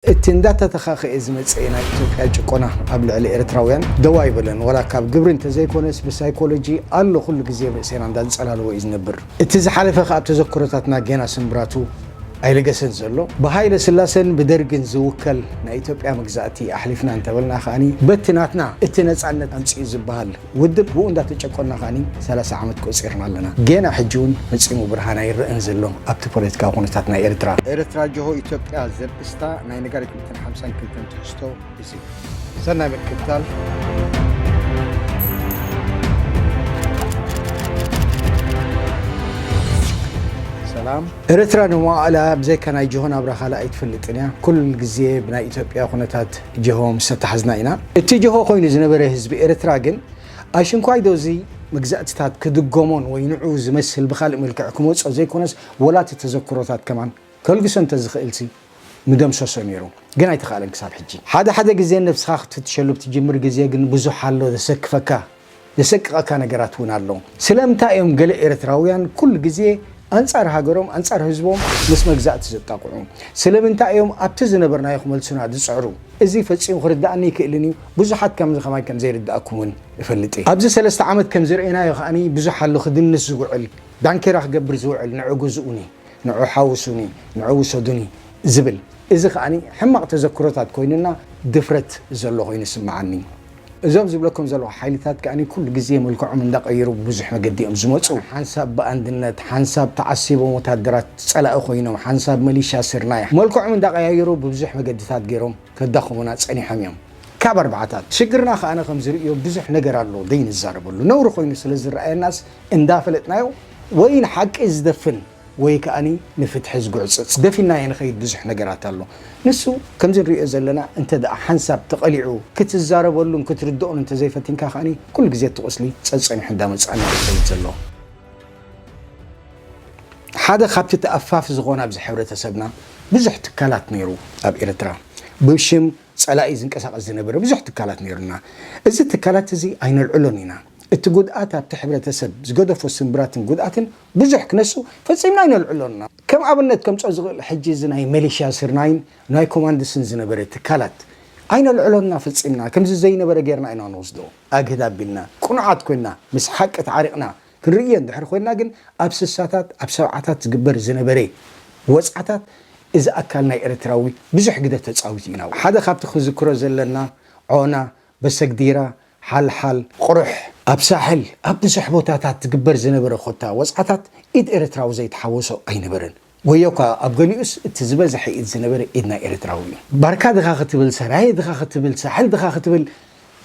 እቲ እንዳተተኻኸኤ ዝመጸ ናይ ኢትዮጵያ ጭቆና ኣብ ልዕሊ ኤርትራውያን ደው ኣይበለን። ዋላ ካብ ግብሪ እንተዘይኮነስ ብሳይኮሎጂ ኣሎ፣ ኩሉ ግዜ ኣብ ርእሴና እንዳንጸላልዎ እዩ ዝነብር። እቲ ዝሓለፈ ከኣ ኣብ ተዘክሮታትና ጌና ስምብራቱ ኣይለገሰን ዘሎ። ብሃይለ ስላሰን ብደርግን ዝውከል ናይ ኢትዮጵያ መግዛእቲ ኣሕሊፍና እንተበልና ከኣኒ በቲ ናትና እቲ ነጻነት ኣምጺኡ ዝበሃል ውድብ ብኡ እንዳተጨቆና ከኣኒ ሰላሳ ዓመት ቆጺርና ኣለና። ጌና ሕጂ እውን ፈጺሙ ብርሃን ኣይረእን ዘሎ ኣብቲ ፖለቲካዊ ኩነታት ናይ ኤርትራ። ኤርትራ ጅሆ ኢትዮጵያ ዘርእስታ ናይ ነጋሪት ሚእትን ሓምሳን ክልተን ትሕዝቶ እዚ። ሰናይ ምክትታል። ሰላም። ኤርትራ ንመዋእላ ብዘይካ ናይ ጅሆ ናብራ ካልእ ኣይትፈልጥን እያ። ኩሉ ግዜ ብናይ ኢትዮጵያ ኩነታት ጅሆ ምስ ተታሕዝና ኢና። እቲ ጅሆ ኮይኑ ዝነበረ ህዝቢ ኤርትራ ግን ኣሽንኳይ ዶ እዚ መግዛእትታት ክድገሞን ወይ ንዑ ዝመስል ብኻልእ መልክዕ ክመጾ ዘይኮነስ፣ ወላ እቲ ተዘክሮታት ከማን ከልግሶ እንተዝኽእልሲ ምደምሰሶ ነይሩ። ግን ኣይተኻእለን ክሳብ ሕጂ። ሓደ ሓደ ግዜ ነብስኻ ክትፍትሸሉ ብትጅምር ግዜ ግን ብዙሕ ኣሎ ዘሰክፈካ፣ ዘሰቅቐካ ነገራት እውን ኣሎ። ስለምንታይ እዮም ገለ ኤርትራውያን ኩሉ ግዜ ኣንጻር ሃገሮም፣ ኣንጻር ህዝቦም ምስ መግዛእቲ ዘጣቕዑ? ስለምንታይ እዮም ኣብቲ ዝነበርናዮ ክመልሱና ዝጽዕሩ? እዚ ፈጺሙ ክርድኣኒ ይክእልን እዩ። ብዙሓት ከምዚ ከማይ ከም ዘይርድኣኩም እውን እፈልጥ እየ። ኣብዚ ሰለስተ ዓመት ከም ዝረኣናዮ ከኣኒ ብዙሕ ኣሎ ክድንስ ዝውዕል፣ ዳንኬራ ክገብር ዝውዕል፣ ንዑ ግዝኡኒ፣ ንዑ ሓውሱኒ፣ ንዑ ውሰዱኒ ዝብል። እዚ ከኣኒ ሕማቕ ተዘክሮታት ኮይኑና ድፍረት ዘሎ ኮይኑ ይስምዓኒ። እዞም ዝብለኩም ዘለኹ ሓይልታት ከኣኒ ኩሉ ግዜ መልክዖም እንዳቐየሩ ብብዙሕ መገዲ እዮም ዝመጹ። ሓንሳብ ብኣንድነት፣ ሓንሳብ ተዓሲቦም ወታደራት ጸላኢ ኮይኖም፣ ሓንሳብ መሊሻ ስርናይ። መልክዖም እንዳቐያየሩ ብብዙሕ መገድታት ገይሮም ከዳኽሙና ጸኒሖም እዮም። ካብ ኣርባዓታት ሽግርና ከኣነ ከም ዝርእዮ ብዙሕ ነገር ኣሎ ዘይንዛረበሉ። ነውሪ ኮይኑ ስለ ዝረኣየናስ እንዳፈለጥናዮ ወይ ንሓቂ ዝደፍን ወይ ከኣኒ ንፍትሒ ዝጉዕጽጽ፣ ደፊናዮ ንኸይድ ብዙሕ ነገራት ኣሎ። ንሱ ከምዚ ንርእዮ ዘለና እንተ ደኣ ሓንሳብ ተቐሊዑ ክትዛረበሉን ክትርድኦን እንተ ዘይፈቲንካ ከኣኒ ኩሉ ግዜ እቲ ቁስሊ ጸጸኒሑ እንዳመጽኣና ይኸይድ ዘሎ። ሓደ ካብቲ ተኣፋፊ ዝኾነ ኣብዚ ሕብረተሰብና ብዙሕ ትካላት ነይሩ ኣብ ኤርትራ። ብሽም ጸላኢ ዝንቀሳቐስ ዝነበረ ብዙሕ ትካላት ነይሩና። እዚ ትካላት እዚ ኣይነልዕሎን ኢና። እቲ ጉድኣት ኣብቲ ሕብረተሰብ ዝገደፎ ስምብራትን ጉድኣትን ብዙሕ ክነሱ ፈጺምና ኣይነልዕሎን ኢና። ከም ኣብነት ከምጽኦ ዝኽእል ሕጂ እዚ ናይ መሊሻ ስርናይን ናይ ኮማንድስን ዝነበረ ትካላት ኣይነልዕሎን ኢና ፈጺምና። ከምዚ ዘይነበረ ጌርና ኢና ንወስዶ። ኣግህድ ኣቢልና፣ ቅኑዓት ኮይንና፣ ምስ ሓቂ ተዓሪቕና ክንርእዮ እንድሕር ኮይንና ግን ኣብ ስሳታት፣ ኣብ ሰብዓታት ዝግበር ዝነበረ ወጽዓታት እዚ ኣካል ናይ ኤርትራዊ ብዙሕ ግደ ተጻዊቱ ኢና። ሓደ ካብቲ ክዝክሮ ዘለና ዖና፣ በሰግዲራ፣ ሓልሓል፣ ቁሩሕ፣ ኣብ ሳሕል፣ ኣብ ብዙሕ ቦታታት ዝግበር ዝነበረ ኮታ ወጽዓታት ኢድ ኤርትራዊ ዘይተሓወሶ ኣይነበረን። ወዮ እኳ ኣብ ገሊኡስ እቲ ዝበዝሐ ኢድ ዝነበረ ኢድ ናይ ኤርትራዊ እዩ። ባርካ ድኻ ክትብል፣ ሰራየ ድኻ ክትብል፣ ሳሕል ድኻ ክትብል፣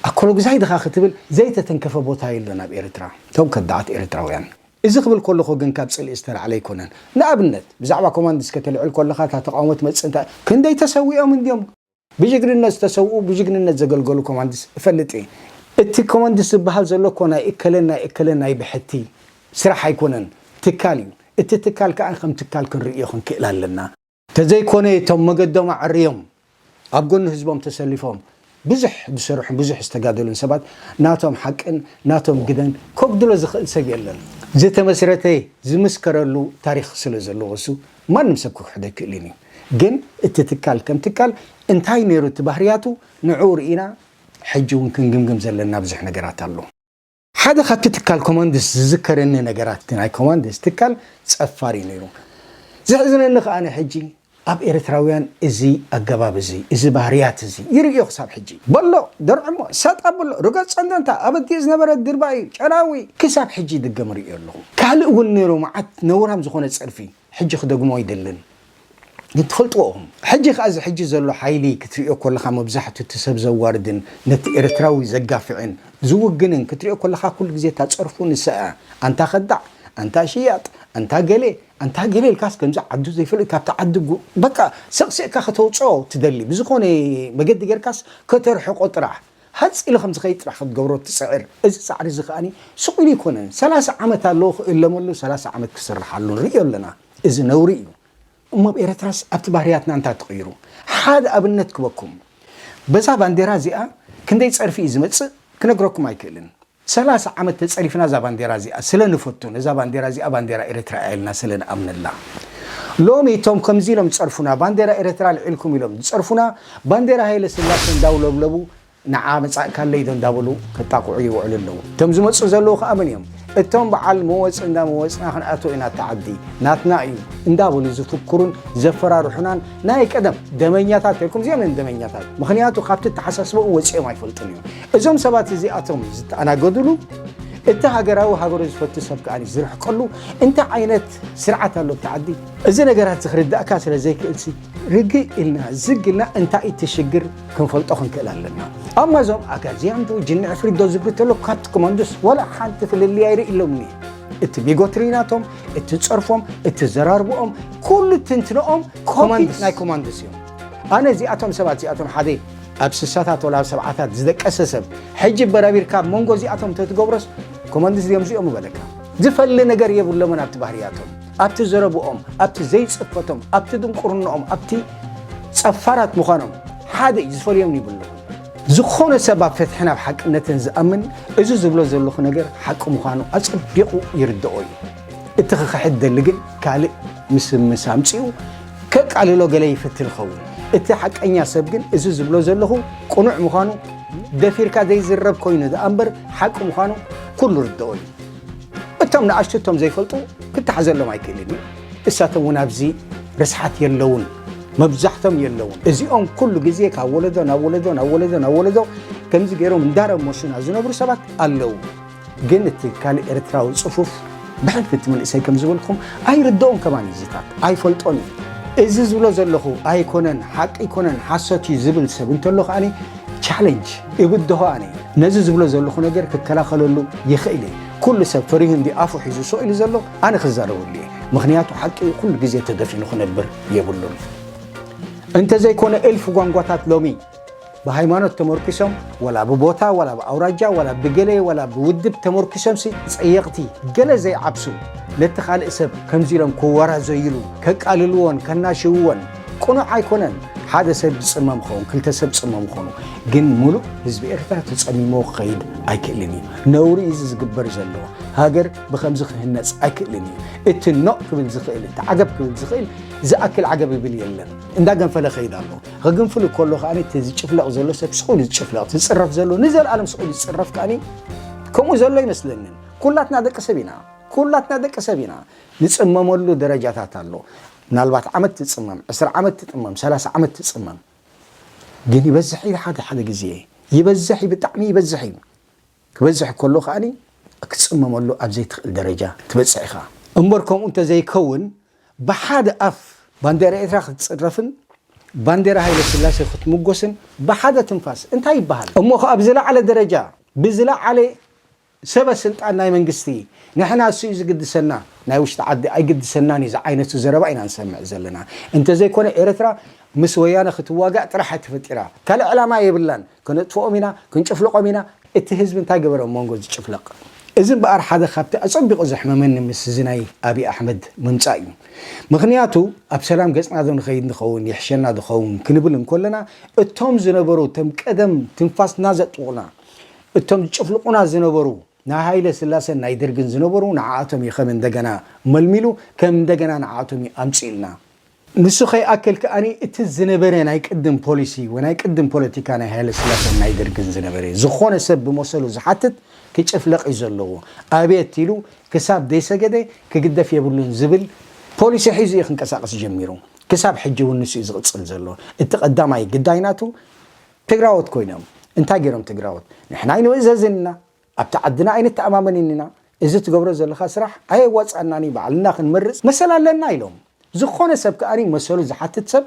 ኣኮሎጉዛይ ድኻ ክትብል ዘይተተንከፈ ቦታ የሎን ኣብ ኤርትራ። እቶም ከዳዓት ኤርትራውያን። እዚ ክብል ከለኹ ግን ካብ ጽልኢ ዝተላዕለ ኣይኮነን። ንኣብነት፣ ብዛዕባ ኮማንድስ ከተልዕል ከለኻ እታ ተቃውሞ ትመጽእ እንታይ፣ ክንደይ ተሰዊኦም እንድዮም? ብጅግንነት ዝተሰውኡ፣ ብጅግንነት ዘገልገሉ ኮማንድስ እፈልጥ እየ። እቲ ኮማንድስ ዝበሃል ዘሎ እኮ ናይ እከለን ናይ እከለን ናይ ብሕቲ ስራሕ ኣይኮነን፣ ትካል እዩ። እቲ ትካል ከኣ ከም ትካል ክንርእዮ ክንክእል ኣለና። ተዘይኮነ እቶም መገዶም ኣዕርዮም ኣብ ጎኒ ህዝቦም ተሰሊፎም ብዙሕ ዝሰርሑን ብዙሕ ዝተጋደሉን ሰባት ናቶም ሓቅን ናቶም ግደን ከጉድሎ ዝኽእል ሰብ የለን። ዝተመስረተ ዝምስከረሉ ታሪኽ ስለ ዘለዎ እሱ ማንም ሰብ ክክሕዶ ኣይክእልን እዩ። ግን እቲ ትካል ከም ትካል እንታይ ነይሩ እቲ ባህርያቱ ንዕኡ ርኢና ሕጂ እውን ክንግምግም ዘለና ብዙሕ ነገራት ኣሎ። ሓደ ካብቲ ትካል ኮማንድስ ዝዝከረኒ ነገራት እቲ ናይ ኮማንድስ ትካል ጸፋር እዩ ነይሩ። ዘሕዝነኒ ከኣ ሕጂ ኣብ ኤርትራውያን እዚ ኣገባብ እዚ፣ እዚ ባህርያት እዚ ይርእዮ ክሳብ ሕጂ። በሎ፣ ደርዕሞ፣ ሳጣ በሎ፣ ርገጽ ጸንደንታ፣ ኣበዲኡ ዝነበረ ድርባይ፣ ጨናዊ፣ ክሳብ ሕጂ ይድገም እርእዮ ኣለኹ። ካልእ እውን ነይሩ መዓት ነውራም ዝኾነ ጸርፊ፣ ሕጂ ክደግሞ ኣይደልን። ግን ትፈልጥዎ ኢኹም። ሕጂ ከኣ እዚ ሕጂ ዘሎ ሓይሊ ክትርእዮ ከለኻ መብዛሕቱ እቲ ሰብ ዘዋርድን ነቲ ኤርትራዊ ዘጋፍዕን ዝውግንን ክትርእዮ ከለኻ ኩሉ ግዜ እታ ጸርፉ ንሳ እያ። ኣንታ ከዳዕ፣ ኣንታ ሽያጥ፣ ኣንታ ገሌ፣ ኣንታ ገሌ ኢልካስ ከምዚ ዓዱ ዘይፈልጥ ካብቲ ዓዲ ጉ-፣ በቃ ሰቕሲቕካ ከተውጽኦ ትደሊ። ብዝኾነ መገዲ ጌርካስ ከተርሕቆ ጥራሕ። ሃጽ ኢሉ ከም ዝኸይድ ጥራሕ ክትገብሮ ትጽዕር። እዚ ጻዕሪ እዚ ከኣኒ ስቕ ኢሉ ኣይኮነን። ሰላሳ ዓመት ኣለዎ ክእለመሉ፣ ሰላሳ ዓመት ክስርሓሉ ንርእዮ ኣለና። እዚ ነውሪ እዩ። እሞ ኣብ ኤርትራስ ኣብቲ ባህርያትና እንታይ ተቐይሩ? ሓደ ኣብነት ክበኩም። በዛ ባንዴራ እዚኣ ክንደይ ጸርፊ እዩ ዝመጽእ ክነግረኩም ኣይክእልን። ሰላሳ ዓመት ተጸሪፍና እዛ ባንዴራ እዚኣ ስለ ንፈቱ፣ ነዛ ባንዴራ እዚኣ ባንዴራ ኤርትራ እያ ኢልና ስለ ንኣምነላ። ሎሚ እቶም ከምዚ ኢሎም ዝጸርፉና፣ ባንዴራ ኤርትራ ኣልዒልኩም ኢሎም ዝጸርፉና፣ ባንዴራ ሃይለ ስላሴ እንዳውለብለቡ ንዓ መጻእካለይ ዶ እንዳበሉ ከጣቕዑ ይውዕሉ ኣለዉ። እቶም ዝመጹ ዘለዉ ከኣ መን እዮም? እቶም በዓል መወጽ እንዳ መወጽና ክንኣትዎ ኢና፣ እቲ ዓዲ ናትና እዩ እንዳበሉ ዝፍክሩን ዘፈራርሑናን ናይ ቀደም ደመኛታት ኢልኩም፣ እዚኦም እዮም ደመኛታት። ምኽንያቱ ካብቲ ኣተሓሳስባኡ ወጺኦም ኣይፈልጡን እዮም። እዞም ሰባት እዚኣቶም ዝተኣናገዱሉ፣ እቲ ሃገራዊ ሃገሩ ዝፈቱ ሰብ ከኣ ዝርሕቀሉ እንታይ ዓይነት ስርዓት ኣሎ ኣብቲ ዓዲ? እዚ ነገራት እዚ ክርዳእካ ስለ ዘይክእልሲ፣ ርግእ ኢልና ዝግ ኢልና እንታይ እቲ ሽግር ክንፈልጦ ክንክእል ኣለና። ኣማ እዞም ኣጋዝያን ዶ ጅኒ ዕፍሪት ዶ ዝብሉ ተሎ ካብቲ ኮማንዶስ ዋላ ሓንቲ ፍልልይ ኣይርኢ ኢሎምኒ። እቲ ቢጎትሪ ናቶም፣ እቲ ጸርፎም፣ እቲ ዘራርብኦም፣ ኩሉ ትንትንኦም ኮፒ ኮማንዶስ። ናይ ኮማንዶስ እዮም። ኣነ እዚኣቶም ሰባት እዚኣቶም ሓደ ኣብ ስሳታት ወላ ኣብ ሰብዓታት ዝደቀሰ ሰብ ሕጂ በራቢርካ ኣብ መንጎ እዚኣቶም ተትገብሮስ ኮማንዶስ እዮም እዚኦም በለካ። ዝፈሊ ነገር የብሎምን ኣብቲ ባህርያቶም፣ ኣብቲ ዘረብኦም፣ ኣብቲ ዘይጽፈቶም፣ ኣብቲ ድንቁርንኦም፣ ኣብቲ ጸፋራት ምዃኖም ሓደ እዩ፣ ዝፈልዮም ይብሉ። ዝኾነ ሰብ ኣብ ፍትሕን ኣብ ሓቅነትን ዝኣምን እዚ ዝብሎ ዘለኹ ነገር ሓቂ ምዃኑ ኣጸቢቑ ይርድኦ እዩ። እቲ ክኽሕድ ደሊ ግን ካልእ ምስምስ ኣምጺኡ ከቃልሎ ገለ ይፍትን ይኸውን። እቲ ሓቀኛ ሰብ ግን እዚ ዝብሎ ዘለኹ ቅኑዕ ምዃኑ ደፊርካ ዘይዝረብ ኮይኑ ደኣ እምበር ሓቂ ምዃኑ ኩሉ ርድኦ እዩ። እቶም ንኣሽቱ እቶም ዘይፈልጡ ክተሓዘሎም ኣይክእልን እዩ። እሳቶም እውን ኣብዚ ርስሓት የለውን፣ መብዛሕቶም የለውን። እዚኦም ኩሉ ግዜ ካብ ወለዶ ናብ ወለዶ ናብ ወለዶ ናብ ወለዶ ከምዚ ገይሮም እንዳረመሱና ዝነብሩ ሰባት ኣለዉ። ግን እቲ ካልእ ኤርትራዊ ጽፉፍ ብሕልፊ እቲ መንእሰይ ከም ዝበልኩም ኣይርድኦም ከማን እዩ ዝታት ኣይፈልጦን እዩ። እዚ ዝብሎ ዘለኹ ኣይኮነን፣ ሓቂ ኣይኮነን፣ ሓሶት እዩ ዝብል ሰብ እንተሎ ከኣኒ ቻሌንጅ እብድሆ ኣነ ነዚ ዝብሎ ዘለኹ ነገር ክከላኸለሉ ይኽእል እየ። ኩሉ ሰብ ፈሪሁ እንዲ ኣፉ ሒዙ ስቕ ኢሉ ዘሎ ኣነ ክዛረበሉ እየ። ምኽንያቱ ሓቂ ኩሉ ግዜ ተደፊኑ ክነብር የብሉን። እንተዘይኮነ እልፍ ጓንጓታት ሎሚ ብሃይማኖት ተመርኪሶም፣ ወላ ብቦታ፣ ወላ ብኣውራጃ፣ ወላ ብገለ፣ ወላ ብውድብ ተመርኪሶምሲ ጸየቕቲ ገለ ዘይዓብሱ፣ ነቲ ካልእ ሰብ ከምዚ ኢሎም ክወራዘይሉ፣ ከቃልልዎን ከናሽውዎን ቅኑዕ ኣይኮነን። ሓደ ሰብ ዝጽመም ኸውን፣ ክልተ ሰብ ጽመም ኾኑ፣ ግን ሙሉእ ህዝቢ ኤርትራ ተጸሚሞ ክኸይድ ኣይክእልን እዩ። ነውሪ እዩ እዚ ዝግበር ዘሎ። ሃገር ብኸምዚ ክህነጽ ኣይክእልን እዩ። እቲ ኖእ ክብል ዝኽእል፣ እቲ ዓገብ ክብል ዝኽእል ዝኣክል ዓገብ ይብል የለን። እንዳገንፈለ ኸይድ ኣሎ። ኸግንፍል ከሎ ከኣኒ እቲ ዝጭፍለቕ ዘሎ ሰብ ስቕ ኢሉ ዝጭፍለቕ፣ እቲ ዝጽረፍ ዘሎ ንዘለኣለም ስቕ ኢሉ ዝጽረፍ ከኣኒ ከምኡ ዘሎ ኣይመስለንን። ኩላትና ደቂ ሰብ ኢና። ኩላትና ደቂ ሰብ ኢና። ንጽመመሉ ደረጃታት ኣሎ። ምናልባት ዓመት ትጽመም፣ ዕስራ ዓመት ትጽመም፣ ሰላሳ ዓመት ትጽመም። ግን ይበዝሕ እዩ ሓደ ሓደ ግዜ። ይበዝሕ እዩ፣ ብጣዕሚ ይበዝሕ እዩ። ክበዝሕ ከሎ ከኣኒ ክትጽመመሉ ኣብ ዘይትኽእል ደረጃ ትበጽሕ ኢኻ። እምበር ከምኡ እንተዘይከውን ብሓደ ኣፍ ባንዴራ ኤርትራ ክትጽረፍን ባንዴራ ሃይለ ስላሴ ክትምጎስን ብሓደ ትንፋስ እንታይ ይበሃል? እሞ ኸኣ ብዝለዓለ ደረጃ ብዝለዓለ ሰበ ስልጣን ናይ መንግስቲ ንሕና እሱ እዩ ዝግድሰና፣ ናይ ውሽጢ ዓዲ ኣይግድሰናን እዩ ዝዓይነቱ ዘረባ ኢና ንሰምዕ ዘለና። እንተዘይኮነ ኤርትራ ምስ ወያነ ክትዋጋእ ጥራሕ እያ ተፈጢራ። ካልእ ዕላማ የብላን። ከነጥፍኦም ኢና፣ ክንጭፍልቖም ኢና። እቲ ህዝቢ እንታይ ገበረ ኣብ መንጎ ዝጭፍለቕ? እዚ እምበኣር ሓደ ካብቲ ኣጸቢቑ ዘሕመመኒ ምስ እዚ ናይ ኣብይ ኣሕመድ ምምጻእ እዩ። ምኽንያቱ ኣብ ሰላም ገጽና ዶ ንኸይድ ንኸውን፣ ይሕሸና ዶ ኸውን ክንብል እንከለና እቶም ዝነበሩ እቶም ቀደም ትንፋስና ዘጥቑና እቶም ዝጭፍልቑና ዝነበሩ ናይ ሃይለ ስላሰን ናይ ደርግን ዝነበሩ ንዓኣቶም እዩ ከም እንደገና መልሚሉ ከም እንደገና ንዓኣቶም እዩ ኣምጺእልና። ንሱ ከይኣክል ከኣኒ እቲ ዝነበረ ናይ ቅድም ፖሊሲ ወይ ናይ ቅድም ፖለቲካ ናይ ሃይለ ስላሰን ናይ ደርግን ዝነበረ ዝኾነ ሰብ ብመሰሉ ዝሓትት ክጭፍለቕ እዩ ዘለዎ። ኣቤት ኢሉ ክሳብ ዘይሰገደ ክግደፍ የብሉን ዝብል ፖሊሲ ሒዙ እዩ ክንቀሳቐስ ጀሚሩ። ክሳብ ሕጂ እውን ንሱ እዩ ዝቕጽል ዘሎ። እቲ ቀዳማይ ግዳይ ናቱ ትግራዎት ኮይኖም እንታይ ገይሮም ትግራዎት? ንሕና ኣይንእዘዝን ኢና፣ ኣብቲ ዓድና ኣይንተኣማመንን ኢና፣ እዚ ትገብሮ ዘለኻ ስራሕ ኣየዋፅኣናን እዩ፣ ባዕልና ክንመርፅ መሰል ኣለና ኢሎም። ዝኾነ ሰብ ከኣኒ መሰሉ ዝሓትት ሰብ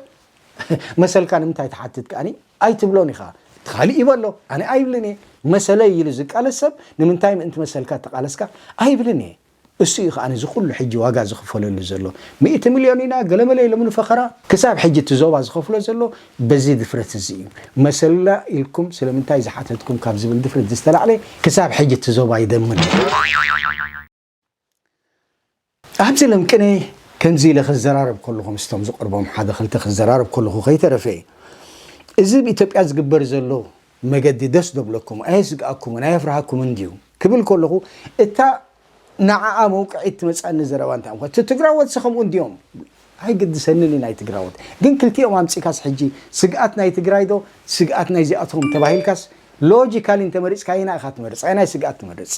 መሰልካ ንምንታይ ትሓትት ከኣኒ ኣይትብሎን ኢኻ። እቲ ካሊእ ይበሎ፣ ኣነ ኣይብልን እየ። መሰለይ ኢሉ ዝቃለስ ሰብ ንምንታይ ምእንቲ መሰልካ ተቃለስካ ኣይብልን እየ። እሱ እዩ ከኣ ነዚ ኩሉ ሕጂ ዋጋ ዝኽፈለሉ ዘሎ። ሚእቲ ሚልዮን ኢና ገለመለ ኢሎምኒ ፈኸራ። ክሳብ ሕጂ እቲ ዞባ ዝኸፍሎ ዘሎ በዚ ድፍረት እዚ እዩ። መሰልና ኢልኩም ስለምንታይ ዝሓተትኩም ካብ ዝብል ድፍረት ዝተላዕለ ክሳብ ሕጂ እቲ ዞባ ይደምን። ኣብዚ ለምቅነ ከምዚ ኢለ ክዘራረብ ከለኹ ምስቶም ዝቕርቦም ሓደ ክልተ ክዘራረብ ከለኹ ከይተረፈ እዚ ኣብ ኢትዮጵያ ዝግበር ዘሎ መገዲ ደስ ዶ ብለኩም? ኣየስግኣኩምን ኣየፍርሃኩምን ድዩ? ክብል ከለኹ እታ ንዓኣ መውቅዒት ትመጽኣኒ ዘረባ እንታይ እሞ እቲ ትግራዎትሲ ከምኡ እንድዮም ኣይግድሰንን እዩ ናይ ትግራዎት። ግን ክልቲኦም ኣምጺእካስ ሕጂ ስግኣት ናይ ትግራይ ዶ ስግኣት ናይዚኣቶም ተባሂልካስ፣ ሎጂካሊ እንተመሪጽካዮ ናይ ኢኻ ትመርጽ፣ ኣይ ናይ ስግኣት ትመርጽ።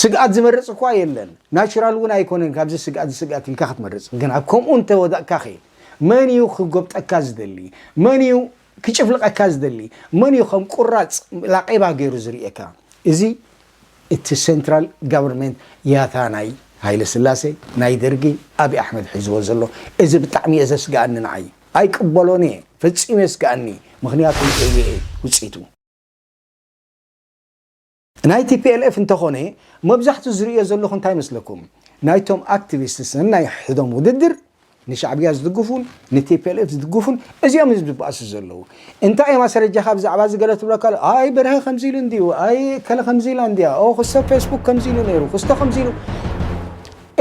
ስግኣት ዝመርጽ እኳ የለን፣ ናቹራል እውን ኣይኮነን። ካብዚ ስግኣት ዝስግኣት ኢልካ ክትመርጽ ግን ኣብ ከምኡ እንተወዳእካኸ፣ መን እዩ ክጎብጠካ ዝደሊ? መን እዩ ክጭፍልቐካ ዝደሊ? መን እዩ ከም ቁራጽ ላቄባ ገይሩ ዝርእየካ? እዚ እቲ ሴንትራል ጋቨርንመንት ያታ ናይ ሃይለ ስላሴ፣ ናይ ደርጊ፣ ኣብይ ኣሕመድ ሒዝዎ ዘሎ። እዚ ብጣዕሚ እየ ዘስግኣኒ፣ ንዓይ ኣይቅበሎን እየ፣ ፈጺሙ የስግኣኒ። ምኽንያቱ ርእየ እየ ውፅኢቱ። ናይ ቲ ፒ ኤል ኤፍ እንተኾነ መብዛሕቱ ዝርእዮ ዘለኹ እንታይ መስለኩም? ናይቶም ኣክቲቪስትስን ናይ ሕዶም ውድድር ንሻዕብያ ዝድግፉን ንቲ ፒ ኤል ኤፍ ዝድግፉን እዚኦም እዮም ዝበኣሱ ዘለዉ። እንታይ እዮም ማስረጃኻ ብዛዕባ እዚ ገለ ትብለካ ኣሎ? ኣይ በርሀ ከምዚ ኢሉ እንድዩ፣ ኣይ ከለ ከምዚ ኢላ እንድያ፣ ኦ ክስተ ፌስቡክ ከምዚ ኢሉ ነይሩ፣ ክስተ ከምዚ ኢሉ።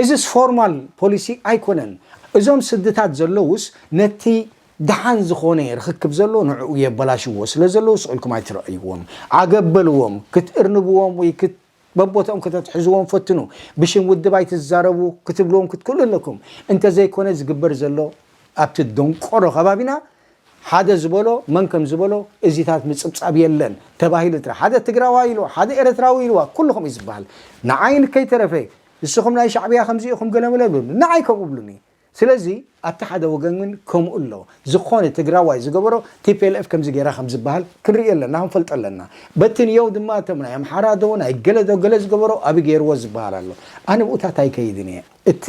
እዚስ ፎርማል ፖሊሲ ኣይኮነን። እዞም ስድታት ዘለዉስ ነቲ ደሓን ዝኾነ ርኽክብ ዘሎ ንዕኡ የበላሽዎ ስለ ዘለዉ ስቕ ኢልኩም ኣይትረእይዎም። ዓገብ በልዎም፣ ክትእርንብዎም ወይ ክት-፣ በቦትኦም ከተትሕዝዎም ፈትኑ። ብሽም ውድብ ኣይትዛረቡ ክትብልዎም ክትክእሉ ኣለኩም። እንተዘይኮነ ዝግበር ዘሎ ኣብቲ ደንቆሮ ከባቢና ሓደ ዝበሎ መን ከም ዝበሎ እዚታት ምጽብጻብ የለን ተባሂሉ ጥራሕ። ሓደ ትግራዋይ ኢልዋ፣ ሓደ ኤርትራዊ ኢልዋ፣ ኩልኹም እዩ ዝበሃል። ንዓይ ከይተረፈ ንስኹም ናይ ሻዕብያ ከምዚ ኢኹም ገለመለ ብሉ፣ ንዓይ ከምኡ ብሉኒ። ስለዚ ኣብቲ ሓደ ወገን ግን ከምኡ ኣሎ። ዝኾነ ትግራዋይ ዝገበሮ ቲ ፒ ኤል ኤፍ ከምዚ ገይራ ከም ዝበሃል ክንርኢ ኣለና፣ ክንፈልጦ ኣለና። በቲ ንየው ድማ እቶም ናይ ኣምሓራ ዶ ናይ ገለ ዶ ገለ ዝገበሮ ኣብይ ገይርዎ ዝበሃል ኣሎ። ኣነ ብኡታት ኣይከይድን እየ። እቲ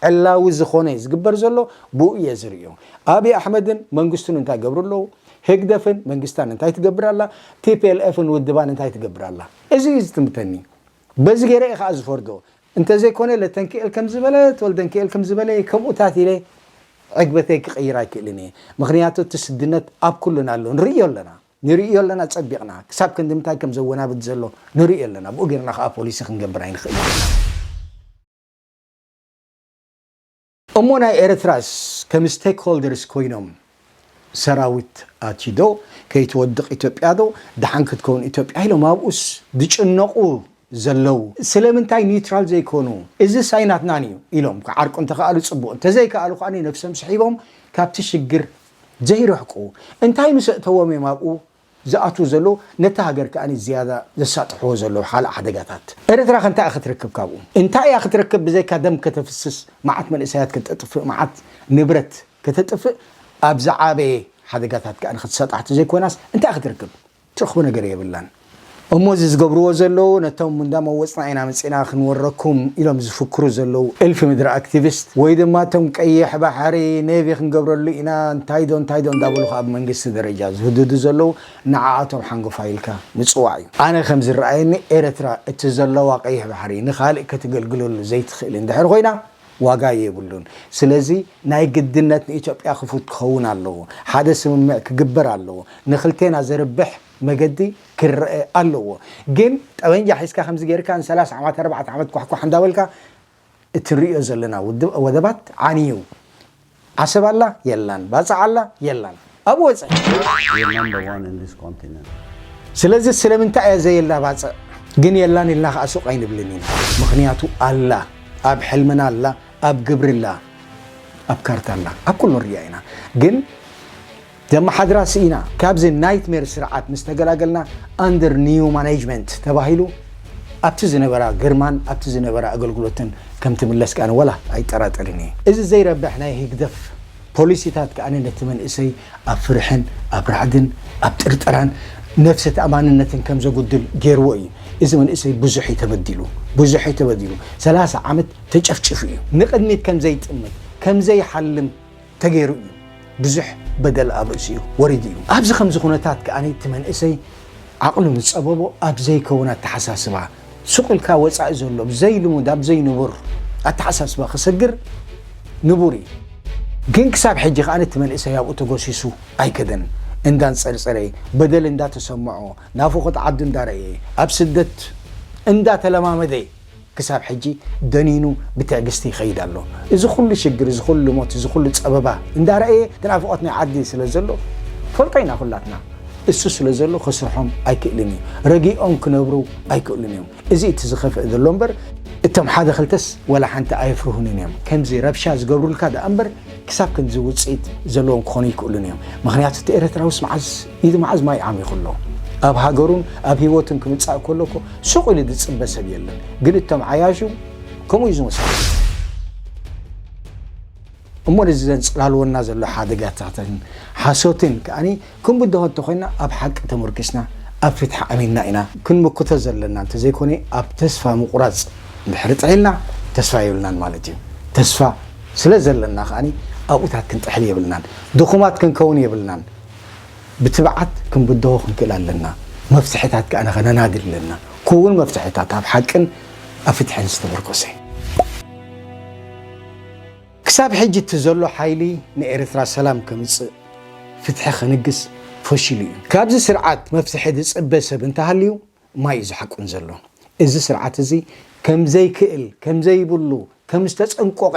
ዕላዊ ዝኾነ ዝግበር ዘሎ ብኡ እየ ዝርእዮ። ኣብይ ኣሕመድን መንግስቱን እንታይ ገብሩ ኣለዉ? ህግደፍን መንግስታን እንታይ ትገብር ኣላ? ቲ ፒ ኤል ኤፍን ውድባን እንታይ ትገብር ኣላ? እዚ እዩ ዝትምተኒ። በዚ ገይረ እየ ከዓ ዝፈርዶ። እንተዘይኮነ ለተንክኤል ከም ዝበለት ወልደንክኤል ከም ዝበለ ከምኡታት ኢለ ዕግበተይ ክቕይር ኣይክእልን እየ። ምኽንያቱ እቲ ስድነት ኣብ ኩልና ኣሎ፣ ንርእዮ ኣለና፣ ንርእዮ ኣለና ጸቢቕና። ክሳብ ክንዲ ምንታይ ከም ዘወናብድ ዘሎ ንርእዮ ኣለና። ብኡ ጌርና ከዓ ፖሊሲ ክንገብር ኣይንኽእል ኢና። እሞ ናይ ኤርትራስ ከም ስቴክሆልደርስ ኮይኖም ሰራዊት ኣትዩ ዶ ከይትወድቕ ኢትዮጵያ ዶ ደሓን ክትከውን ኢትዮጵያ ኢሎም ኣብኡስ ዝጭነቑ ዘለዉ ስለምንታይ ኒውትራል ዘይኮኑ? እዚ ሳይናትናን እዩ ኢሎም ክዓርቁ እንተኸኣሉ ጽቡቕ፣ እንተዘይከኣሉ ከኣ ነብሶም ስሒቦም ካብቲ ሽግር ዘይርሕቁ። እንታይ ምስ ኣእተዎም እዮም ኣብኡ ዝኣትዉ ዘለዉ? ነታ ሃገር ከኣ ዝያዳ ዘሳጥሕዎ ዘለዉ ካልእ ሓደጋታት። ኤርትራ ከ እንታይ እያ ክትረክብ ካብኡ? እንታይ እያ ክትረክብ ብዘይካ ደም ከተፍስስ፣ መዓት መንእሰያት ከተጥፍእ፣ መዓት ንብረት ከተጥፍእ፣ ኣብ ዝዓበየ ሓደጋታት ከኣ ክትሳጣሕ ተዘይኮይናስ እንታይ ክትርክብ? ትረኽቦ ነገር የብላን። እሞ እዚ ዝገብርዎ ዘለዉ ነቶም እንዳ መወጽና ኢና መጺና ክንወረኩም ኢሎም ዝፍክሩ ዘለዉ እልፊ ምድሪ ኣክቲቪስት ወይ ድማ እቶም ቀይሕ ባሕሪ ኔቪ ክንገብረሉ ኢና እንታይ ዶ እንታይ ዶ እንዳበሉ ኣብ መንግስቲ ደረጃ ዝህድዱ ዘለዉ ንዓኣቶም ሓንጎፋይ ኢልካ ምጽዋዕ እዩ። ኣነ ከም ዝረኣየኒ ኤርትራ እቲ ዘለዋ ቀይሕ ባሕሪ ንኻልእ ከተገልግለሉ ዘይትኽእል እንድሕር ኮይና ዋጋ የብሉን። ስለዚ ናይ ግድነት ንኢትዮጵያ ክፉት ክኸውን ኣለዎ። ሓደ ስምምዕ ክግበር ኣለዎ። ንኽልቴና ዘርብሕ መገዲ ክረአ ኣለዎ። ግን ጠበንጃ ሒዝካ ከምዚ ጌርካ ንሰላሳ ዓመት ኣርባዕተ ዓመት ኳሕኳሕ እንዳበልካ እትርእዮ ዘለና ውድብ ወደባት ዓንዩ ዓሰብ ኣላ የላን፣ ባጽዕ ኣላ የላን። ኣብ ወጸ። We're number one in this continent. ስለዚ ስለምንታይ እያ ዘየላ ባጽዕ ግን የላን ኢልና ከኣ ሱቕ ኣይንብልን ኢና። ምኽንያቱ ኣላ፣ ኣብ ሕልምና ኣላ፣ ኣብ ግብሪ ኣላ፣ ኣብ ካርታ ኣላ፣ ኣብ ኩሉ ንሪኣ ኢና። ግን ዘመሓድራ ስኢና። ካብዚ ናይትሜር ስርዓት ምስ ተገላገልና under new management ተባሂሉ ኣብቲ ዝነበራ ግርማን ኣብቲ ዝነበራ ኣገልግሎትን ከም ትምለስ ከኣ ወላ ኣይጠራጠርን እየ። እዚ ዘይረብሕ ናይ ህግደፍ ፖሊሲታት ከኣ ነቲ መንእሰይ ኣብ ፍርሕን ኣብ ራዕድን ኣብ ጥርጠራን ነፍሰ ተኣማንነትን ከም ዘጉድል ገይርዎ እዩ። እዚ መንእሰይ ብዙሕ እዩ ተበዲሉ፣ ብዙሕ እዩ ተበዲሉ። ሰላሳ ዓመት ተጨፍጭፉ እዩ። ንቕድሚት ከም ዘይጥምት ከም ዘይሓልም ተገይሩ እዩ። ብዙሕ በደል ኣብ ርእሲኡ ወሪዱ እዩ። ኣብዚ ከምዚ ኩነታት ከኣ እቲ መንእሰይ ዓቕሉ ዝጸበቦ ኣብ ዘይከውን ኣተሓሳስባ ሱቕ ኢልካ ወጻኢ ዘሎ ብዘይልሙድ ኣብ ዘይንቡር ኣተሓሳስባ ክሰግር ንቡር እዩ። ግን ክሳብ ሕጂ ከኣ እቲ መንእሰይ ኣብኡ ተጎሲሱ ኣይከደን። እንዳንጸርጸረ፣ በደል እንዳተሰምዖ፣ ናፍቖት ዓዱ እንዳረኣየ፣ ኣብ ስደት እንዳተለማመደ፣ ክሳብ ሕጂ ደኒኑ ብትዕግስቲ ይኸይድ ኣሎ። እዚ ኩሉ ሽግር፣ እዚ ኩሉ ሞት፣ እዚ ኩሉ ጸበባ እንዳረኣየ፣ እቲ ናፍቖት ናይ ዓዲ ስለ ዘሎ፣ ፈልጦ ኢና ኩላትና። እሱ ስለ ዘሎ ከስርሖም ኣይክእልን እዩ። ረጊኦም ክነብሩ ኣይክእሉን እዮም። እዚ እቲ ዝኸፍእ ዘሎ እምበር፣ እቶም ሓደ ክልተስ ወላ ሓንቲ ኣየፍርሁንን እዮም። ከምዚ ረብሻ ዝገብሩልካ ደኣ እምበር፣ ክሳብ ክንዚ ውፅኢት ዘለዎም ክኾኑ ይክእሉን እዮም። ምኽንያቱ እቲ ኤርትራውስ መዓዝ ኢዱ መዓዝ ማይ ዓሚኹ ኣሎ። ኣብ ሃገሩን ኣብ ህይወቱን ክምፃእ ከሎ እኮ ሱቕ ኢሉ ዝፅበ ሰብ የለን። ግን እቶም ዓያሹ ከምኡ እዩ ዝመስሉ። እሞ ነዚ ዘንፅላልወና ዘሎ ሓደጋታትን ሓሶትን ከኣኒ ክንብድሆ እንተኾይና ኣብ ሓቂ ተመርኪስና ኣብ ፍትሒ ኣሚንና ኢና ክንምክቶ ዘለና። እንተዘይኮነ ኣብ ተስፋ ምቑራፅ እንድሕር ጥሒልና ተስፋ የብልናን ማለት እዩ። ተስፋ ስለ ዘለና ከኣኒ ኣብኡታት ክንጥሕል የብልናን። ድኹማት ክንከውን የብልናን። ብትብዓት ክንብድሆ ክንክእል ኣለና። መፍትሕታት ከኣ ከነናዲ ኣለና። ክውን መፍትሕታት ኣብ ሓቅን ኣብ ፍትሕን ዝተመርኮሰ። ክሳብ ሕጂ እቲ ዘሎ ሓይሊ ንኤርትራ ሰላም ከምጽእ ፍትሒ ከንግስ ፈሺሉ እዩ። ካብዚ ስርዓት መፍትሒ ዝጽበ ሰብ እንተሃልዩ ማይ እዩ ዝሓቁን ዘሎ። እዚ ስርዓት እዚ ከም ዘይክእል ከም ዘይብሉ ከም ዝተጸንቆቐ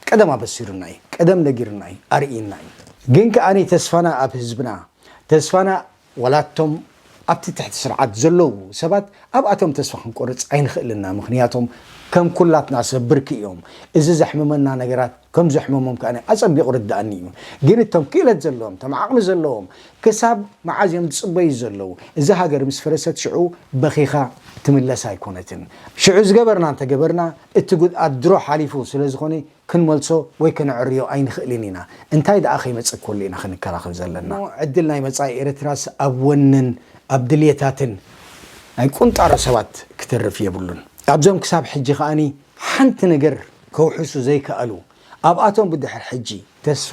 ቀደም ኣበሲሩና እዩ። ቀደም ነጊሩና እዩ። ኣርእዩና እዩ። ግን ከኣ ተስፋና ኣብ ህዝብና ተስፋና ዋላ እቶም ኣብቲ ትሕቲ ስርዓት ዘለዉ ሰባት ኣብኣቶም ተስፋ ክንቆርጽ ኣይንኽእልና። ምኽንያቶም ከም ኩላትና ሰብ ብርኪ እዮም። እዚ ዘሕምመና ነገራት ከም ዘሕመሞም ከኣ ኣጸቢቑ ርድኣኒ እዩ። ግን እቶም ክእለት ዘለዎም እቶም ዓቕሚ ዘለዎም ክሳብ መዓዝ እዮም ዝጽበዩ ዘለዉ? እዛ ሃገር ምስ ፈረሰት ሽዑ በኺኻ ትምለስ ኣይኮነትን። ሽዑ ዝገበርና እንተገበርና እቲ ጉድኣት ድሮ ሓሊፉ ስለ ዝኾነ ክንመልሶ ወይ ከነዕርዮ ኣይንኽእልን ኢና። እንታይ ደኣ ከይመጽእ ከሎ ኢና ክንከላኸል ዘለና። ዕድል ናይ መጻኢ ኤርትራስ ኣብ ወንን ኣብ ድልየታትን ናይ ቁንጣሮ ሰባት ክተርፍ የብሉን። ኣብዞም ክሳብ ሕጂ ከኣኒ ሓንቲ ነገር ከውሕሱ ዘይከኣሉ ኣብኣቶም ብድሕር ሕጂ ተስፋ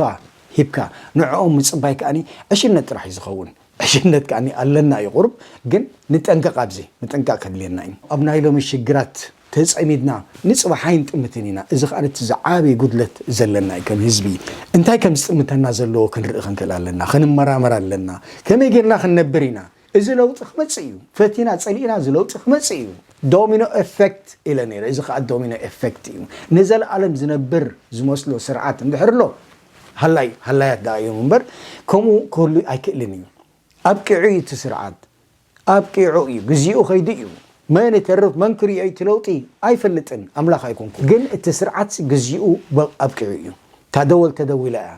ሂብካ ንዕኦም ምጽባይ ከኣኒ ዕሽነት ጥራሕ እዩ ዝኸውን። ዕሽነት ከኣ ኣለና እዩ ቁሩብ፣ ግን ንጠንቀቕ፣ ኣብዚ ምጥንቃቕ ከድልየና እዩ። ኣብ ናይ ሎሚ ሽግራት ተጸሚድና ንጽባሕ ኣይንጥምትን ኢና። እዚ ከኣ እቲ ዝዓበየ ጉድለት ዘለና እዩ ከም ህዝቢ። እንታይ ከም ዝጥምተና ዘለዎ ክንርኢ ክንክእል ኣለና፣ ክንመራመር ኣለና። ከመይ ጌርና ክንነብር ኢና? እዚ ለውጢ ክመጽእ እዩ። ፈቲና ጸሊእና እዚ ለውጢ ክመጽእ እዩ። ዶሚኖ ኤፌክት ኢለ ነይረ። እዚ ከኣ ዶሚኖ ኤፌክት እዩ። ንዘለኣለም ዝነብር ዝመስሎ ስርዓት እንድሕር ኣሎ ሃላይ ሃላያት ደኣ እዮም እምበር ከምኡ ክህሉ ኣይክእልን እዩ። ኣብቂዑ እዩ እቲ ስርዓት። ኣብቂዑ እዩ። ግዚኡ ከይዱ እዩ። መን ይተርፍ መን ክርእዮ እቲ ለውጢ ኣይፈልጥን። ኣምላኽ ኣይኮንኩ። ግን እቲ ስርዓት ግዚኡ በ- ኣብቂዑ እዩ። ታደወል ተደዊላ እያ።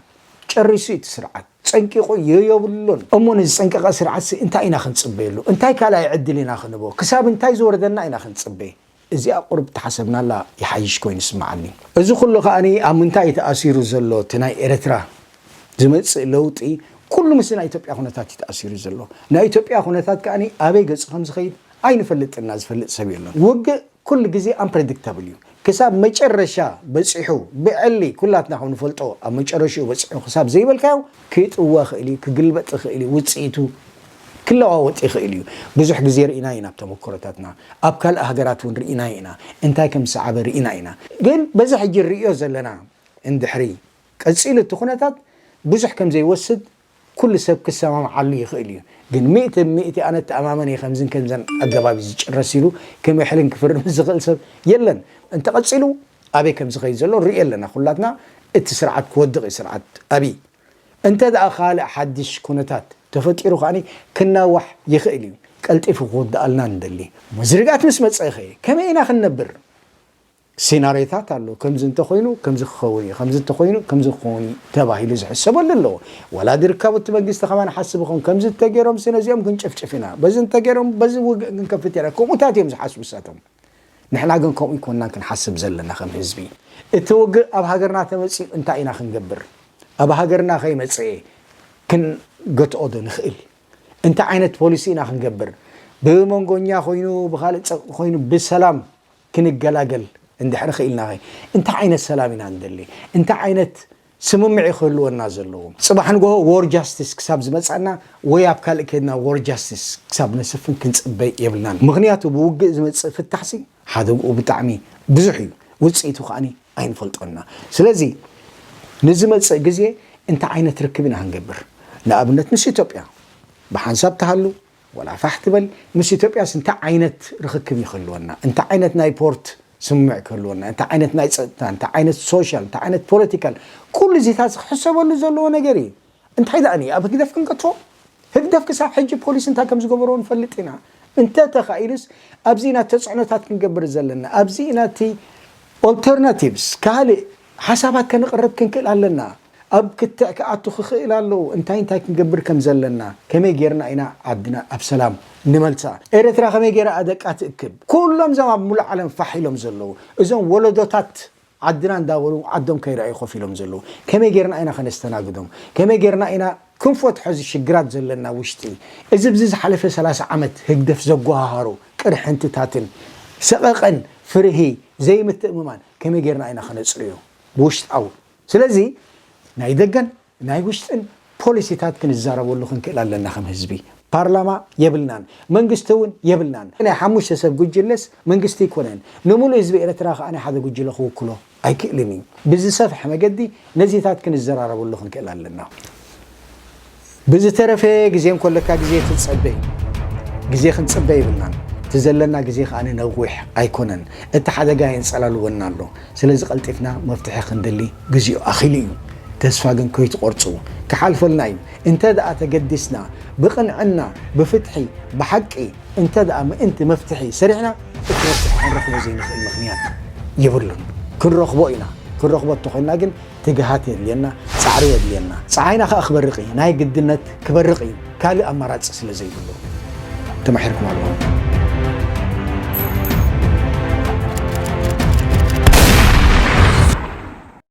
ጨሪሱ እዩ እቲ ስርዓት። ጸንቂቑ እዩ የብሉን። እሞ ንዝጸንቀቐ ስርዓት እንታይ ኢና ክንጽበየሉ? እንታይ ካልኣይ ዕድል ኢና ክንቦ? ክሳብ እንታይ ዝወርደና ኢና ክንጽበ? እዚኣ ቁሩብ ተሓሰብናላ ይሓይሽ ኮይኑ ይስምዓኒ። እዚ ኩሉ ከኣ ኣብ ምንታይ እዩ ተኣሲሩ ዘሎ? እቲ ናይ ኤርትራ ዝመጽእ ለውጢ ኩሉ ምስ ናይ ኢትዮጵያ ኩነታት እዩ ተኣሲሩ ዘሎ። ናይ ኢትዮጵያ ኩነታት ከኣ ኣበይ ገጹ ከም ዝኸይድ ኣይንፈልጥና፣ ዝፈልጥ ሰብ የለን። ውግእ ኩሉ ግዜ ኣምፕረዲክታብል እዩ። ክሳብ መጨረሻ በጺሑ ብዕሊ ኩላትና ከም ንፈልጦ ኣብ መጨረሽኡ በጺሑ ክሳብ ዘይበልካዮ ክጥወ ይኽእል እዩ፣ ክግልበጥ ይኽእል እዩ፣ ውጽኢቱ ክለዋወጥ ይኽእል እዩ። ብዙሕ ግዜ ርኢና ኢና ኣብ ተመክሮታትና፣ ኣብ ካልእ ሃገራት እውን ርኢና ኢና፣ እንታይ ከም ዝሰዓበ ርኢና ኢና። ግን በዚ ሕጂ ንርእዮ ዘለና እንድሕሪ ቀጺሉ እቲ ኩነታት ብዙሕ ከም ዘይወስድ ኩሉ ሰብ ክሰማምዓሉ ይኽእል እዩ። ግን ሚእቲ ሚእቲ ኣነ እተኣማመን እየ ከምዝን ከምዘን ኣገባብ እዩ ዝጭረስ ኢሉ ከም ይሕልን ክፍርም ዝኽእል ሰብ የለን። እንተቐጺሉ ኣበይ ከም ዝኸይድ ዘሎ ንርእዮ ኣለና ኩላትና። እቲ ስርዓት ክወድቕ እዩ፣ ስርዓት ኣብይ። እንተ ደኣ ካልእ ሓድሽ ኩነታት ተፈጢሩ ከኣ ክናዋሕ ይኽእል እዩ። ቀልጢፉ ክወድኣልና ንደሊ። እዚ ርግኣት ምስ መጸ ኸ ከመይ ኢና ክንነብር? ሲናሪዮታት ኣሎ። ከምዚ እንተኾይኑ ከምዚ ክኸውን እዩ፣ ከምዚ እንተኾይኑ ከምዚ ክኸውን እዩ ተባሂሉ ዝሕሰበሉ ኣለዎ። ዋላ ዝርከቡ እቲ መንግስቲ ከማን ሓስብ ይኸውን፣ ከምዚ እንተገይሮም ሲ ነዚኦም ክንጭፍጭፍ ኢና፣ በዚ እንተገይሮም በዚ ውግእ ክንከፍት ኢና፣ ከምኡታት እዮም ዝሓስቡ እሳቶም። ንሕና ግን ከምኡ ይኮንናን ክንሓስብ ዘለና ከም ህዝቢ። እቲ ውግእ ኣብ ሃገርና ተመጺኡ እንታይ ኢና ክንገብር? ኣብ ሃገርና ከይመጸኤ ክንገትኦ ዶ ንኽእል? እንታይ ዓይነት ፖሊሲ ኢና ክንገብር? ብመንጎኛ ኮይኑ ብኻልእ ጸቕጢ ኮይኑ ብሰላም ክንገላገል እንድሕር ኽኢልና ኸ እንታይ ዓይነት ሰላም ኢና ንደሊ? እንታይ ዓይነት ስምምዕ ክህልወና ዘለዎ? ጽባሕ ንግሆ ዎር ጃስቲስ ክሳብ ዝመጻና ወይ ኣብ ካልእ ከድና ዎር ጃስቲስ ክሳብ ነስፍን ክንጽበይ የብልናን። ምኽንያቱ ብውግእ ዝመጽእ ፍታሕሲ ሓደግኡ ብጣዕሚ ብዙሕ እዩ፣ ውጽኢቱ ከኣ ኣይንፈልጦና። ስለዚ ንዝመጽእ ግዜ እንታይ ዓይነት ርክብ ኢና ክንገብር? ንኣብነት ምስ ኢትዮጵያ ብሓንሳብ ትሃሉ ወላ ፋሕ ትበል፣ ምስ ኢትዮጵያስ እንታይ ዓይነት ርኽክብ ይኽልወና? እንታይ ዓይነት ናይ ፖርት ስምምዕ ክህልወና? እንታይ ዓይነት ናይ ጸጥታ፣ እንታይ ዓይነት ሶሻል፣ እንታይ ዓይነት ፖለቲካል፣ ኩሉ እዚታት ክሕሰበሉ ዘለዎ ነገር እዩ። እንታይ ደኣ ኣብ ህግደፍ ክንገትፎ? ህግደፍ ክሳብ ሕጂ ፖሊስ እንታይ ከም ዝገበሮ ንፈልጥ ኢና። እንተ ተኻኢሉስ ኣብዚ ኢና ተጽዕኖታት ክንገብር ዘለና። ኣብዚ ኢና እቲ ኦልተርናቲቭስ ካልእ ሓሳባት ከነቕርብ ክንክእል ኣለና። ኣብ ክትዕ ክኣቱ ክኽእል ኣለዎ። እንታይ እንታይ ክንገብር ከም ዘለና፣ ከመይ ጌርና ኢና ዓድና ኣብ ሰላም ንመልሳ፣ ኤርትራ ከመይ ጌራ ኣደቃ ትእክብ፣ ኩሎም ዞም ኣብ ሙሉእ ዓለም ፋሕ ኢሎም ዘለዉ እዞም ወለዶታት ዓድና እንዳበሉ ዓዶም ከይረኣዩ ኮፍ ኢሎም ዘለዉ፣ ከመይ ጌርና ኢና ከነስተናግዶም? ከመይ ጌርና ኢና ክንፈትሖ እዚ ሽግራት ዘለና ውሽጢ? እዚ ብዚ ዝሓለፈ ሰላሳ ዓመት ህግደፍ ዘጓሃሃሩ ቅርሕንትታትን ሰቐቐን፣ ፍርሂ፣ ዘይምትእምማን ከመይ ጌርና ኢና ከነጽርዮ ብውሽጣዊ? ስለዚ ናይ ደገን ናይ ውሽጥን ፖሊሲታት ክንዛረበሉ ክንክእል ኣለና። ከም ህዝቢ ፓርላማ የብልናን፣ መንግስቲ እውን የብልናን። ናይ ሓሙሽተ ሰብ ጉጅለስ መንግስቲ ኣይኮነን፣ ንምሉእ ህዝቢ ኤርትራ ከዓ ናይ ሓደ ጉጅለ ክውክሎ ኣይክእልን እዩ። ብዝሰፍሐ መገዲ ነዚታት ክንዘራረበሉ ክንክእል ኣለና። ብዝተረፈ ግዜ እንኮለካ ግዜ ትጸበ እዩ። ግዜ ክንጽበ ይብልናን። እቲ ዘለና ግዜ ከዓ ነዊሕ ኣይኮነን። እቲ ሓደጋ የንጸላልወና ኣሎ። ስለዚ ቀልጢፍና መፍትሒ ክንደሊ ግዜኡ ኣኺሉ እዩ። ተስፋ ግን ከይትቆርጹ፣ ክሓልፈልና እዩ። እንተ ደኣ ተገዲስና፣ ብቕንዕና፣ ብፍትሒ፣ ብሓቂ እንተ ደኣ ምእንቲ መፍትሒ ሰሪሕና፣ እቲ መፍትሒ ክንረኽቦ ዘይንኽእል ምኽንያት የብሉን። ክንረኽቦ ኢና። ክንረኽቦ እንተኾይንና ግን ትግሃት የድልየና፣ ጻዕሪ የድልየና። ጸሓይና ከኣ ክበርቕ እዩ። ናይ ግድነት ክበርቕ እዩ። ካልእ ኣማራጺ ስለ ዘይብሉ። ተማሒርኩም ኣለኹም።